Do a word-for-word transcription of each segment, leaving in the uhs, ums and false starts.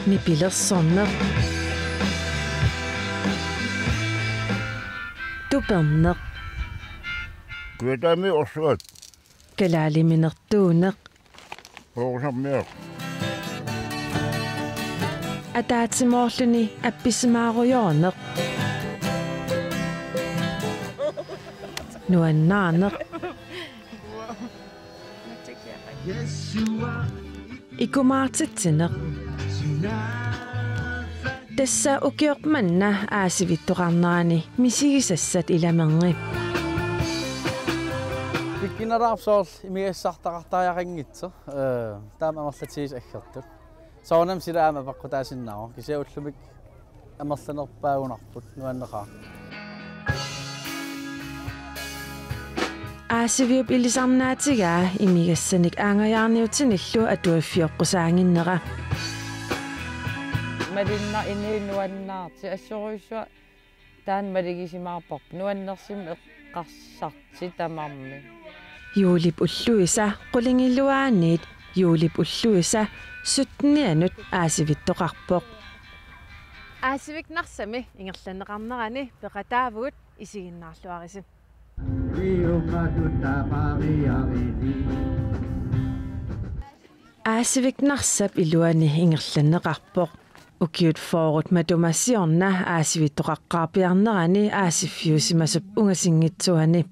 Nipilersorneq. Tuperneq. Kujataami orsuat. Kalaaliminertuuneq. Poorusarmiaq. Ataatsimoorluni appisimaarujoorneq. Nuannaarneq. Ikumaartitsineq. Tassa ukioq manna aasivittoqarnerani misigisassat ilamerni. Tikkinaraarsoor imigassartaqartariaqanngitsoq, ee, taama amerlatigisut aggertut. Soorunami sila aamma apeqqutaasinnaavoq. Kisianni ullumi amerlanerpaagunarput nuanneqaaq. Aasiviup ilisarnaatigaa imigassanik aanngajaarniutinillu atuiffioqqusaannginnera. Malinna ini nuannaarti assorujussuaq taanna malugisimaarparput nuannersumik eqqarsarti tamarmik. Juulip ulluisa qulingiluaaniit juulip ulluisa syttenianut aasivittoqarpoq. Aasivik Narsami ingerlanneqarnerani peqataavugut, isiginnaarluarisi. Aasivik Narsap iluani ingerlanneqarpoq. Ukiut fyrret matuma siorna aasivittoqaqqaarpiarnerani aasiffiusimasup ungasinngitsuani.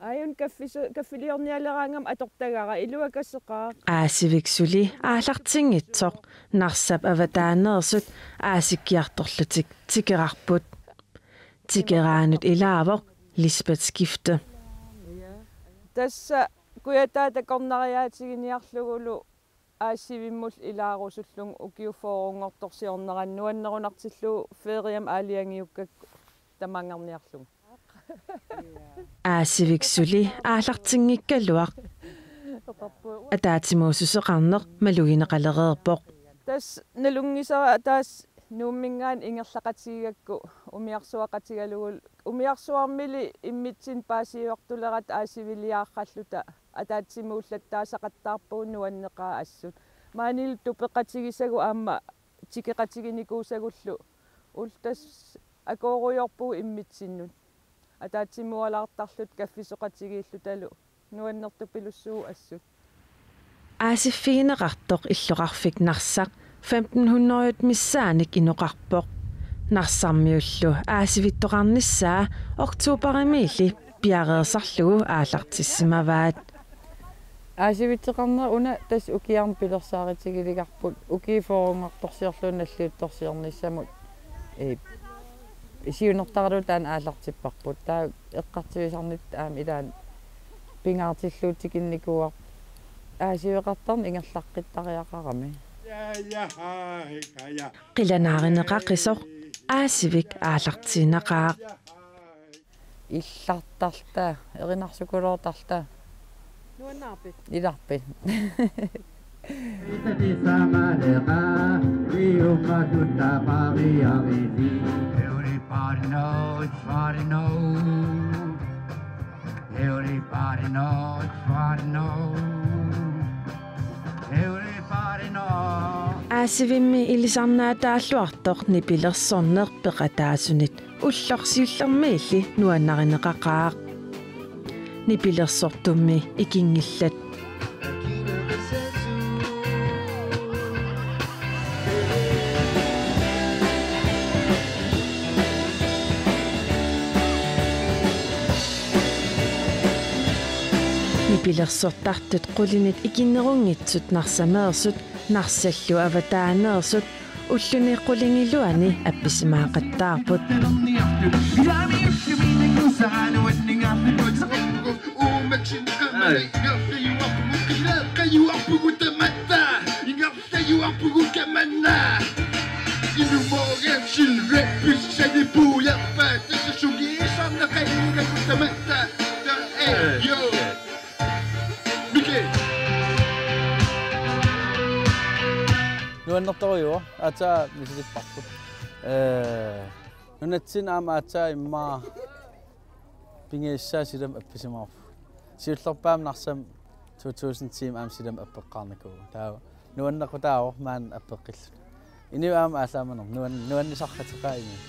Aajuna kaffisu-, kaffiliornialeraangama atortagara iluakasoqaaq. Aasivik suli aallartinngitsoq Narsap avataaneersut aasikkiartorlutik tikerarput. Tikeraanut ilaavoq Lisbeth Skifte. Tassa kujataa takornariaatiginiarlugulu aasivimmut ilaarusullunga ukiut fyrrenngortorsiornerani nuannerunartillugu feriami aalajangiukkakku tamaanngarniarlunga. Aasivik suli aallartinngikkaluaq ataatsimuussuseqarneq malugineqalereerpoq. Tassa nalunngisara ataaseq Nuumminngaanniit ingerlaqatigigakku umiarsuaqatigalugulu, umiarsuarmili immitsinnut paasiuartulerata aasiviliaarralluta ataatsimuullattaasaqattaarpugut nuanneqaaq assut. Maanilu tupeqatigisagut aamma tikeqatiginikuusagullu ullut tassa akoorujoorpugut immitsinnut. Ataatsimuualaartarluta kaffisoqatigiillutalu nuannertupilussuuvoq assut. Aasiffigineqartoq illoqarfik Narsaq femten hundrede missaannik inoqarpoq. Narsarmiullu aasivittoqarnissaa oktoberimiilli piareersarlugu aallartissimavaat. Aasivitseqarnera una tassa ukiarmi pilersaarutigilerparput, ukiut fyrrenngortorsiorlugu nalliuttorsiornissamut, ee, siunertaralugu taanna aallartipparput. Taava eqqartuisarnitta aamma ilaanni pingaartillugu tikinnikuuarput. Aasiveqartarneq ingerlaqqittariaqarami. Qilanaarineqaqisoq aasivik aallartiinnaqaaq. Illartarta, erinarsukuloortarta. Nuannaarpit? Ilarpit. Everybody knows, everybody knows. Everybody knows, everybody knows. Everybody knows. Aasivimmi ilisarnaataalluartoq nipilersorneq peqataasunit ulloq siullermiilli nuannarineqaqaaq. Nipilersortummi ikinngillat. Nipilersortartut qulinit ikinnerunngitsut Narsameersut, Narsallu avataaneersut ulluni qulingiluani appisimaaqattaarput. Nuannertorujuuvoq, aatsaat misilipparput. Ee, nunatsinni aamma aatsaat immaqa pingajussaat silami appisimaarpugut. Siullerpaamik Narsami to tusind timer aamma silami appeqqaarnikuuvugut. Taava nuannequtaavoq maani appeqqilluta. Inuit aamma aallaamanarmut nuan-, nuannisaqateqaat inuit.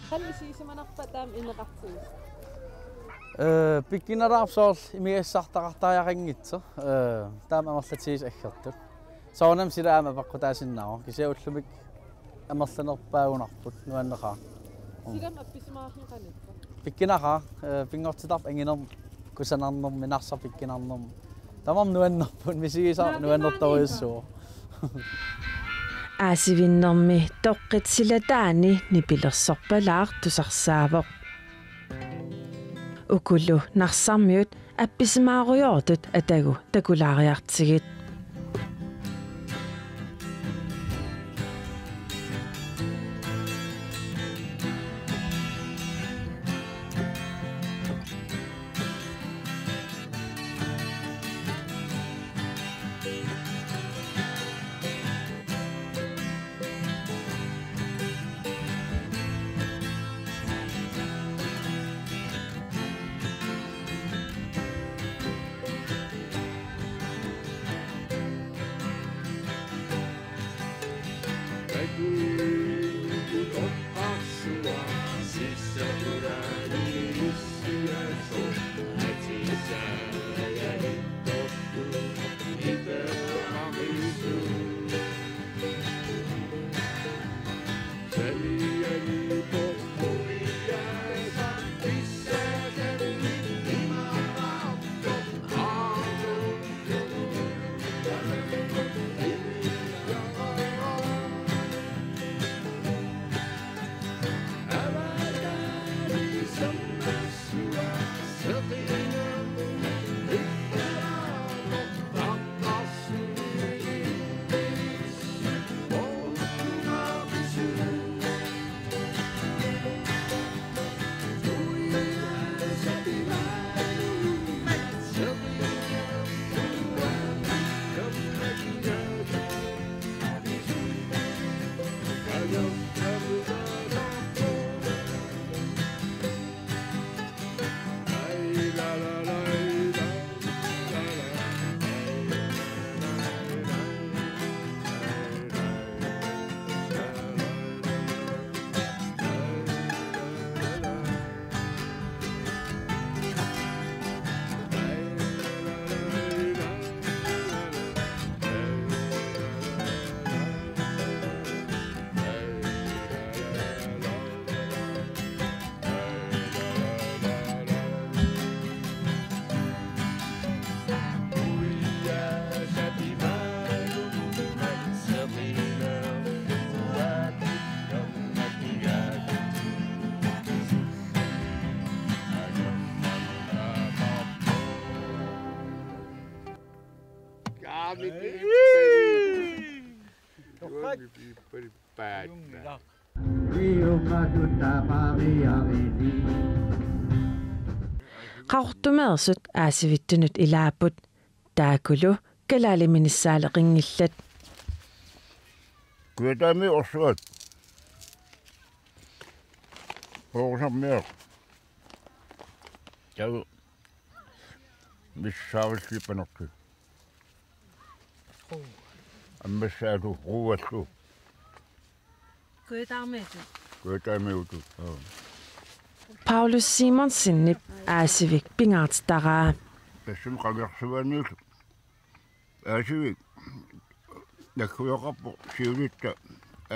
Qanoq isigisimanerpa taama ineqartigisoq? Ee, pikkunaraarput soorlu imigassartaqartariaqanngitsoq. Ee, taama amerlatigisut aggertut. Soorunami sila aamma apeqqutaasinnaavoq. Kisianni ullumikkut amerlanerpaagunarput nuanneqaaq. Silami appisimaarneqarnitta? Pikkunaqaaq, ee, pinngortitarput anginermut kusanarnermik, narsaq pikkunarnermik. Tamarmik nuannerput, misigisaq nuannertorujussuuvoq. Aasivinnermi toqqit silataani nipilersorpalaaq tusarsaavoq. Ukulu narsarmiut appisimaarujoortut atagu takulaariartigit. Qaqortumeersut aasivitsunut ilaapput, taakkulu kalaaliminnissaaleqinngillat. Kujataami orsuat. Oorusarmiaq. Taava missaarillippanertut. Ammassaalu ruuallu. Kujataamiutut. Kujataamiutut. Joo. Paulus Simonsenip aasivik pingaartitaraa. Tassami qangarsuaniillu aasivik naggueqarpoq siulitta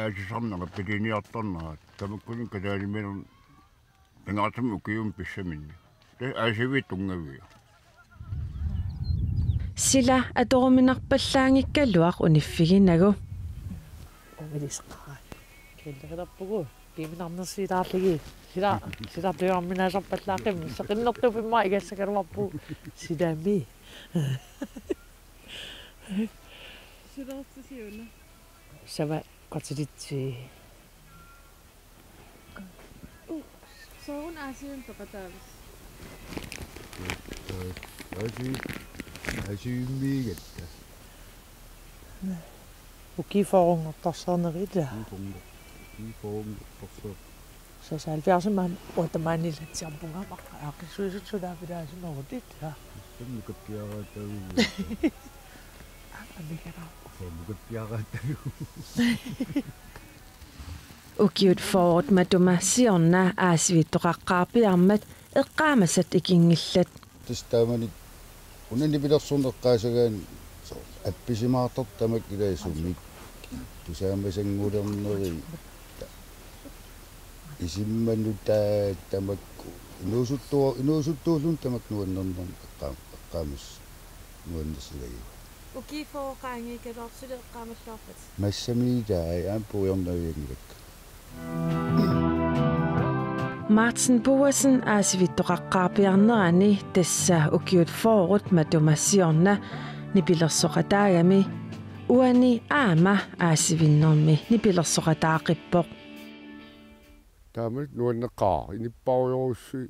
aasisarnerat piliniartarnerat. Tamakkuninnga kalaaliminermi pingaartumik ukiumut pissaminni. Tassa aasiviit tunngavia. Sila atoruminarpallaanngikkaluaq uniffiginagu. Umilisqarai. Killeqilerpugu. Piiminarnersiilaarligi. Sila, sila tujarminaasarpallaaqqimmi. Seqinnertup immaqa igassagaluarpugu. Silami. Silertisiuna. Sava qatilitsi. Sooruna aasivimmi peqataavis? Aasi-, aasivimmiigatta. Ukiut fyrrenngortarsiornerit ilaa. Ukiut fyrrenngor-, ukiut fyrrenngortarsior-. Seksoghalvfjerdsimi uatamaanilatsiarpunga aamma aaqqissuisut sulaappilaasimagutit ilaa. Tammikappiaraataavigui. Aamma mikeraappu. Ukiut fyrret matuma siorna aasivittoqaqqaarpiarmat eqqaamasat ikinngillat. Tassa taamani una nipilersorneq eqqaasagaanni soorlu appisimaartartut tamakku ilaat sumik tusaamasanngulernerit isimmanut taakku tamakku inuusuttua-, inuusuttuulluni tamakku nuannernermik eqqaam-, eqqaamas nuannersilagivaat. Ukiut fyrret qaangiikkaluartut suli eqqaamalluarpat? Massamiitaa aamma puiornavianngilakka. Martin Boesen aasivittoqaqqaarpiarnerani tassa ukiut fyrret matuma siorna nipilersoqataagami uani aamma aasivinnermi nipilersoqataaqippoq. Taamani nuanneqaaq, inippaarujorujussui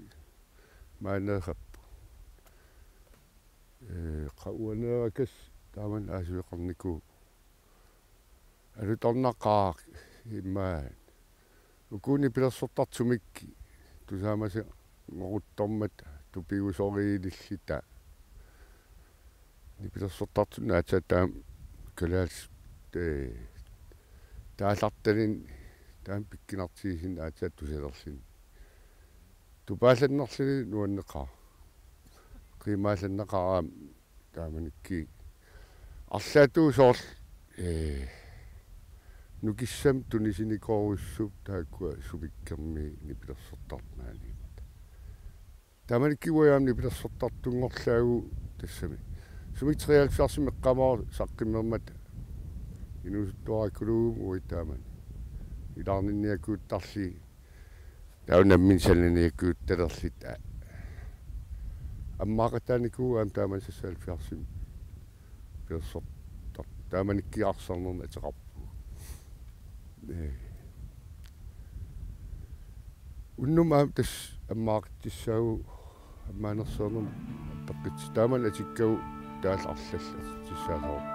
maaneeqapput. Ee, qa uaneerakas taamani aasiveqarnikuuvoq. Alutornaqaaq immaqa. Uku nipilersortartut sumik tusaamasanngoruttormat tupigusoriililluta. Nipilersortartunut aatsaat taama kalaallisut, ee, taallartalinnik taama pikkunartigisinnik aatsaat tusalerluni. Tupaallannerluni nuanneqaaq. Qiimaallanneqaaq aamma taamanikkut. Arlaatigut soorlu, ee, nukissamik tunisinikoorujussuupput taakkua sumikkormiut nipilersortartut maaniimmata. Taamanikkut uagut aamma nipilersortartunngorlaavugut tassami. Sumik treoghalvfjerdsimi eqqaamavara saqqummermata inuusuttuarakkuluuvugut uagut taamani. Ilaarninniakkuuttarlugit taava nammineq sananiakkuuttalerluta. Ammaaqataanikuuvugut aamma taamani seksoghalvfjerdsimi. Nipilersortar-, taamanikkut arsarnernik ateqarpugut. Ee. Unnuk aamma tassa ammaaqatissaavoq ammaanersiornermut peqqitsi taamani atikkagut taava arlallit atissaasarput.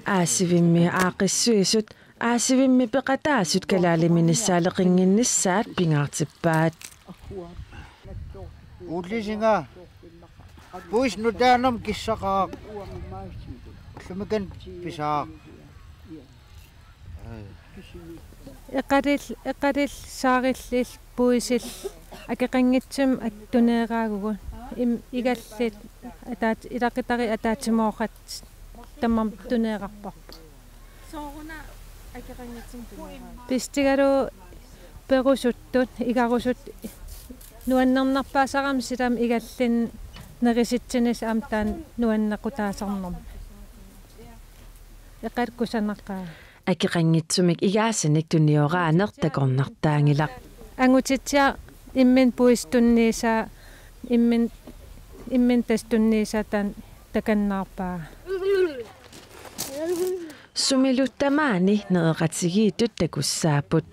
Aasivimmi aaqqissuisut, aasivimmi peqataasut kalaaliminissaaleqinnginnissaat pingaartippaat. Ullisinga. Puisit nutaanermut kissaqaaq. Ullumikkut pisaaq. Eqalil-, eqalillit saarillit puisit akeqanngitsumik ak-, tuneeraagugut. Im-, igallit ataat-, ilaqutariit ataatsimooqatit tamarmik tuneerarpavut. Sooruna akeqanngitsumik tuneeraagut? Pisutigalugu perusuttut, igarusut nuannernerpaasarami silami igallinni nerisitsinissaq aamma taanna nuannequtaasarnermi. Eqalut kusanaqaat. Akeqanngitsumik igaasanik tunioraaneq takornartaanngilaq. Angutitsiaq imminut puisit tunniussaat, imminut, imminut tassa tunniussaat taanna takannaarpaa. Sumilu tamaani nereqatigiittut takussaapput.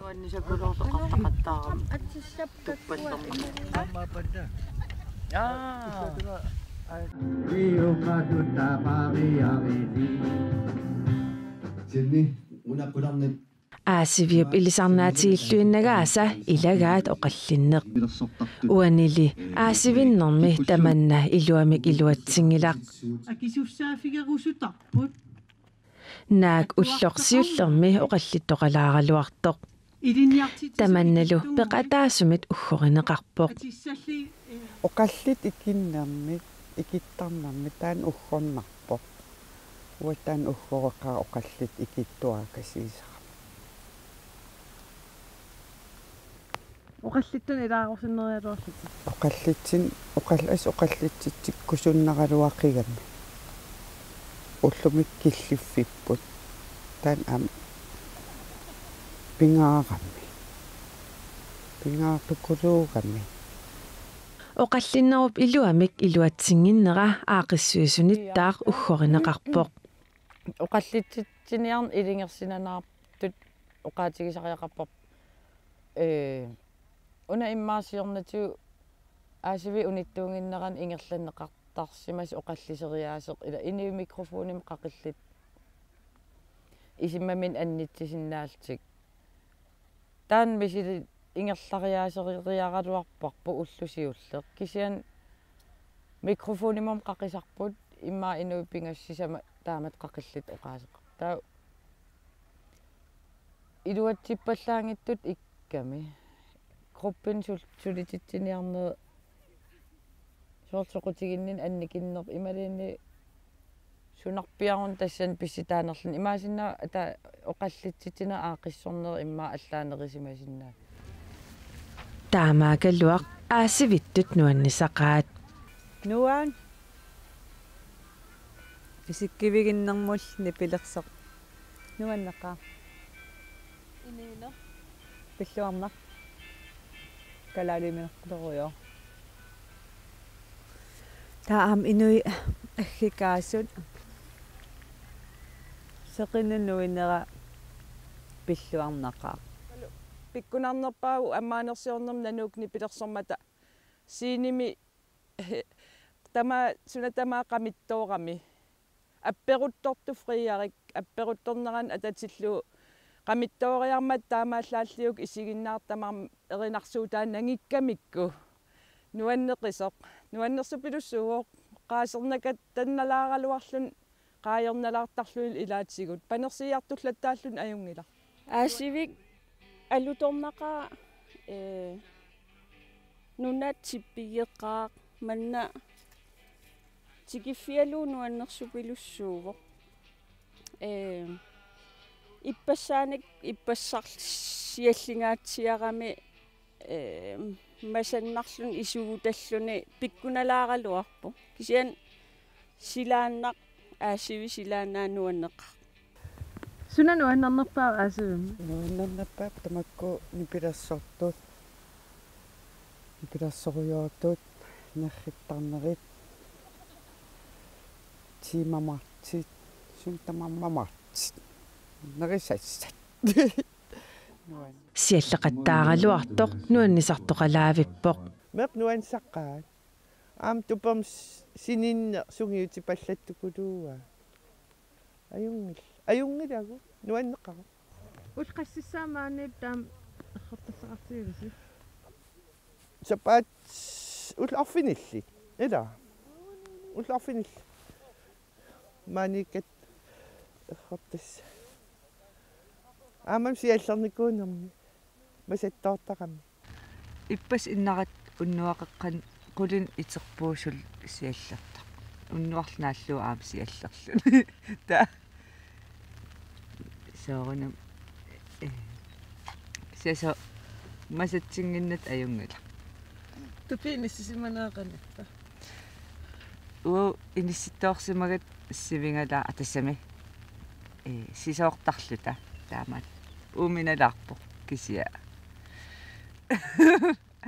Sinni, una qularnat. Aasiviup ilisarnaatigilluinnagaasa ilagaat oqallinneq. Uanili aasivinnermi tamanna iluamik iluatsinngilaq. Akisussaaffigerusutarput. Naak ulloq siullermi oqallittoqalaaraluartoq. Tamannalu peqataasumit uggorineqarpoq. Oqallit ikinnermik, ikittarnermik taanna uggornarpoq. Uanga taanna uggoreqaara oqallit ikittuakasiisarami. Oqallittunik ilaarusinnerialuarlutit. Oqallitsin-, oqall-, as oqallitsitsikkusunnaraluaqigami. Ullumikkut killiffipput. Taanna aamma pingaarami. Pingaartukuluugami. Oqallinnerup iluamik iluatsinnginnera aaqqissuisunittaaq uggorineqarpoq. Oqallitsitsiniarneq ilungersunanngortut oqaatigisariaqarparput. Ee, una immaqa siornatigut aasivik unittuunnginnerani ingerlanneqartarsimasoq oqalliseriaaseq ila inuit mikrofonimut qaqillutik isummaminnik annitsisinnaallutik. Taanna misili-, ingerlariaaseriaraluarparput ulloq siulleq. Kisianni mikrofonimut qaqisarput immaqa inuit pingasut sisamat taamatut qaqillutik oqaaseqarput. Taava iluatsippallaanngitsut ikkami. Gruppini sul-, sulititsiniarneq soorlu soqutiginninneq annikinneq imaluunniit sunarpiaruni tassani pissutaanerluni imaassinnaavoq ata oqallitsitsineq aaqqissorneq immaqa allaanerisimasinnaavoq. Taamaakkaluaq aasivittut nuannisaqaat. Nuan. Isikkiviginnermullu nipilersoq. Nuanneqaaq. Inuuneq. Pilluarnaq. Kalaaliumineqqulerujoq. Taava aamma inuit aggikaasut seqineq nuinera pilluarnaqaaq. Pikkunarnerpaavoq ammaanersiornermi Nanook nipilersormata scenemi tama-, suna tamaat qamittoorami. Apperuttortut Frederik, apperuttornerani atatillugu qamittooriarmat taamaallaalliuk isiginnaartut tamarmik erinarsuutaat nangikkamikku. Nuanneqisoq, nuannersupilussuuvoq, qaasernakattannalaaraluarluni qaajornalaartarluni ilaatigut, panersiiartullattaarluni ajunngilaq. Aasivik alutornaqaaq, ee, nunat tippigeqaaq, manna tikiffigalugu nuannersupilussuuvoq. Ee, ippassaanik ippassarsiallingaatsiarami, ee, masannarluni isugutalluni pikkunalaaraluarpoq. Kisianni silaannaq, aasivik silaannaap nuanneqaaq. Suna nuannernerpaavoq aasivimmi? Nuannernerpaavoq tamakku nipilersortut. Nipilersorujoortut, nerrittarnerit, tiimamartit, suut tamarmamartit, nerisassat. Nuan. Sialleqattaaraluartoq nuannisartoqalaavippoq. Meeqqat nuannisaqaat. Aamma tupermi sininneq sungiutipallattukuluuaa. Ajunngil-, ajunngilagut, nuanneqaaq. Ullut qassissaat maaniippat taama errortassaqartigivisi? Sapaat ullut arfinillit. Ilaa. Ullut arfinillit. Maaniikkatta errortassat. Aammami siallernikuunermi. Masattoortarami. Ippassaq innaratta unnuaqeqqanut qulinik iterpugut suli siallertarpoq. Unnuarlu naallugu aamma siallerluni. Taava. Soorunami. Ee. Kisianni soorlu masatsinnginnatta ajunngilaq. Tupiit inissisimanerat qanippa? Uagut inissittoorsimagatta sivingalaarpoq tassami. Ee, sisoortarluta taamaat. Uuminalaarpoq kisianni.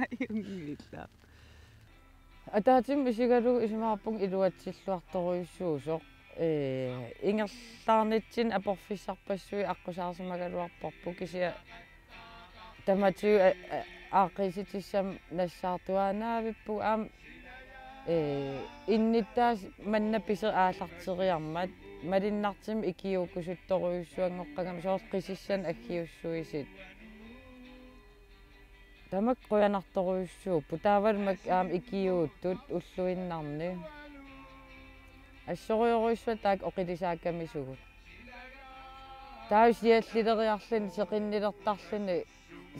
Ajunngilaq. Ataatsimut isigalugu isumaqarpunga iluatsilluartorujussuusoq. Ee, ingerlaarnitsinni aporfissarpassuit aqqusaarsimagaluarparput kisianni tamatigut a-, a-, aaqqiissutissamik nassaartuaannavippugut aamma, ee, innuttaasut manna piseq aallarteriarmat malunnartumik ikiuukkusuttorujussuanngoqqagami soorlu qisissanik aggiussuisut. Tamakku qujanartorujussuupput. Taavalu makku aamma ikiuuttut ulluinnarni. Assorujorujussuaq taakku oqilisaakkamisugut. Taava siallileriarluni, seqinnilertarluni,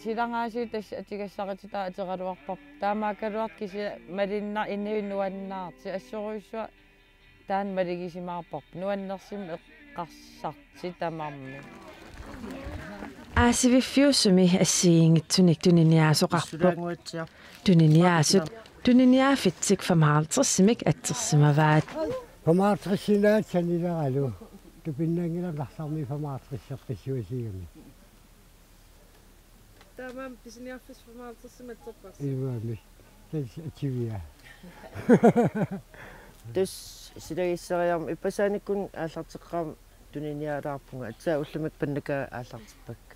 silangaasiit tassa atugassarititaat ateraluarparput. Taamaakkaluartoq kisianni malunnartumik inuit nuannaartut. Assorujussuaq taanna malugisimaarparput. Nuannersumik eqqarsartut tamarmik. Aasiviffiusumi assigiinngitsunik tuniniaasoqarpoq. Tuniniaasut, tuniniaaffitsik femoghalvtredsimik atsersimavaat. Femoghalvtredsinik sanileralu. Tupinnanngilaq narsarmi femoghalvtredserpassuasigami. Taamaammat pisiniarfissaq femoghalvtredsimik atserparsi. Iluamik. Tassa ativia. Tassa silagissariarmat ippassaanikkut aallarteqqaarama tuniniaalaarpunga. Aatsaat ullumikkut pannakat aallartippakka.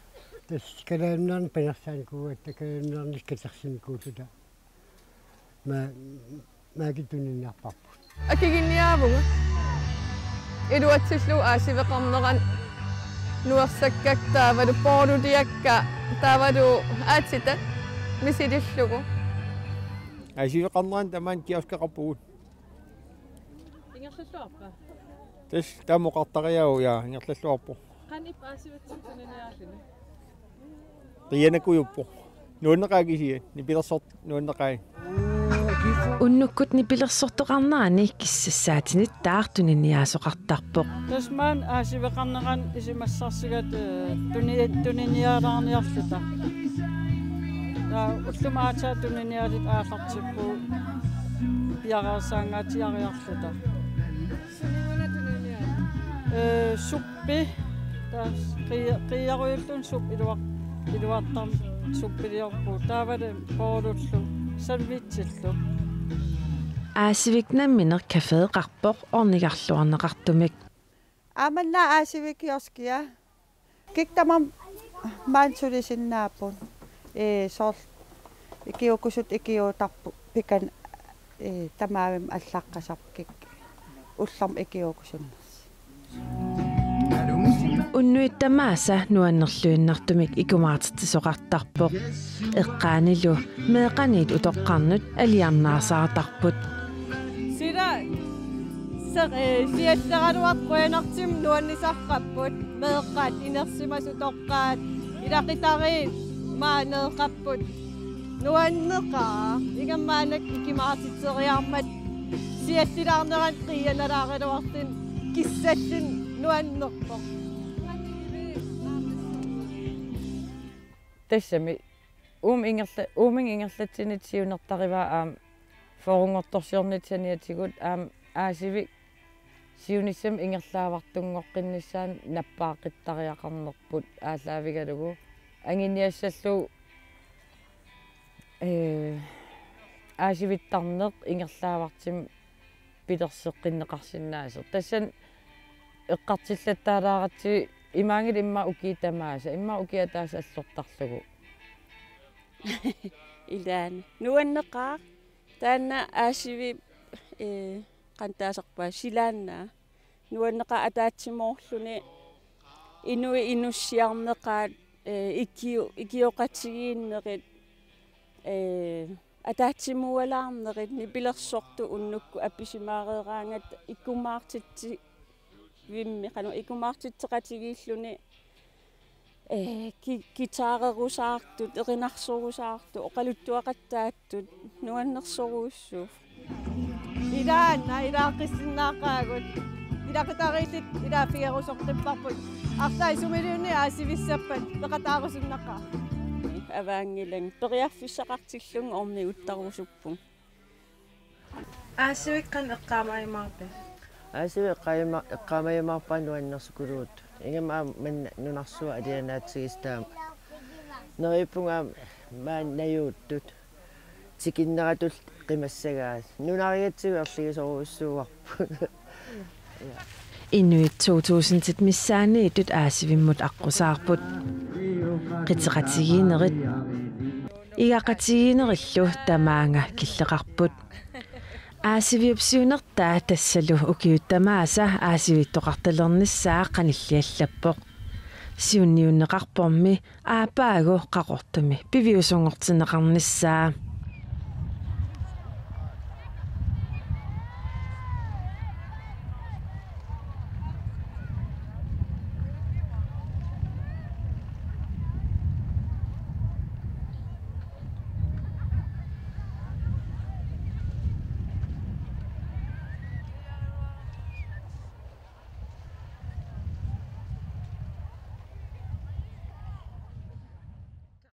Tassa Kalaallit Nunaanni panersaanikuugatta, Kalaallit Nunaanni katersinikuulluta. Ma-, maakit tuniniarparput. Akikinniaavunga. Iluatsillugu aasiveqarnerani nuersakkakka taavalu poorluliakka taavalu aatsitat. misilillugu. Aasiveqarnerani tamaani kioskaqarpugut. Ingerlalluarpa? Tassa taama oqartariaavoq, ja, ingerlalluarpoq. Qanoq ippa aasivitsitsinermi tuniniaalluni? Qiianakujuppoq. Nuanneqaaq kisianni, nipilersortoq nuanneqaaq. Unnukkut nipilersortoqarnerani kissassaatinnittaaq tuniniaasoqartarpoq. Tassa maani aasiveqarnerani isumassarsigatta, eh, tuni-, tuniniaalaarniarluta. Taava ullumi aatsaat tuniniaatit aallartippugut piareersaangaatsiariarluta. Ee, suppi. Tassa qia-, qiiarujulluni suppi iluar-, iluartarami suppiliorpugut. Taavalu boolullu, sandwichillu. Aasivik nammineq cafeeqarpoq ornigarluarneqartumik. Aamanna Aasivik kioskia. Kikkut tamaasa maani sulisinnaapput. Ee, soorlu ikiuukkusutut ikiuuttarput pikan, ee, tamaavimmi allaqqasarput kikkut ullormut ikiuukkusunnersoq. Unnuit tamaasa nuannerluinnartumik ikumaartitsisoqartarpoq. Eqqaanilu meeqqaniit utoqqarnut alianaarsaartarput. Sila se-, ee, sialleraluartut qujanartumik nuannisarput, meeqqat, inersimasut, utoqqaat, ilaqutariit maaneeqqapput. Nuanneqaaq, ingammik maannakkut ikimaartitseriarmat siallilaarnerani qiianalaaraluartuni kissalluni nuannerpoq. Tassami uuma ingerla-, uuminnga ingerlatsineq siunertarivaa aamma fyrrenngortorsiornissaq saniatigut aamma Aasivik siunissami ingerlaavartunngoqqinnissaanut nappaaqittariaqarnerput aallaavigalugu anguniassallugu, ee, aasivittarneq ingerlaavartumik pilerseqqinneqarsinnaasoq. Tassani eqqartullattaalaaratsigu imaanngilaq immaqa ukiut tamaasa, immaqa ukiup ataatsip allortarlugu. Ilaana. Nuanneqaaq. Taanna Aasivik, ee, qanoq taasarpaa silaannaa. Nuanneqaaq ataatsimoorluni inuit inussiarneqaat, ee, ikiu-, ikioqatigiinnerit, ee, ataatsimuualaarnerit, nipilersortut unnukkut apisimaareeraangatta ikumaartitsi-, vimmi, qanoq ikumaartitseqatigiilluni, ee, ki-, guitarerusaartut, erinarsorusaartut, oqaluttuaqattaattut, nuannersorujussuuvoq. Ilaanna, ilaaqqissinnaaqaagut. Ilaqutariilluta ilaaffigerusoqqipparput. Arlaat sumilluunniit aasivissappat peqataarusunnaqaaq. Avaanngilaq, periarfissaqartillugu orniguttarusuppunga. Aasivik qanoq eqqaamajumaarpa? Aasivik eqqaama-, eqqaamajumaarpaa nuannersukuluuttut. Ingammik aamma manna nunarsuaq alianaatigisoq taama. Neriuppunga aamma maani najuuttut. Tikinneratut qimassagaat. Nunarigatsigu erligisorujussuuarput. Inuit to tusindit missaanniittut Aasivimmut aqqusaarput. Qiteqatigiinnerit, igaqatigiinnerillu tamaanga killeqarput. Aasiviup siunertaa tassalu ukiut tamaasa aasivittoqartalernissaa qanilliallappoq. Siunniunneqarpormi aappaagu Qaqortumi piviusunngortinneqarnissaa.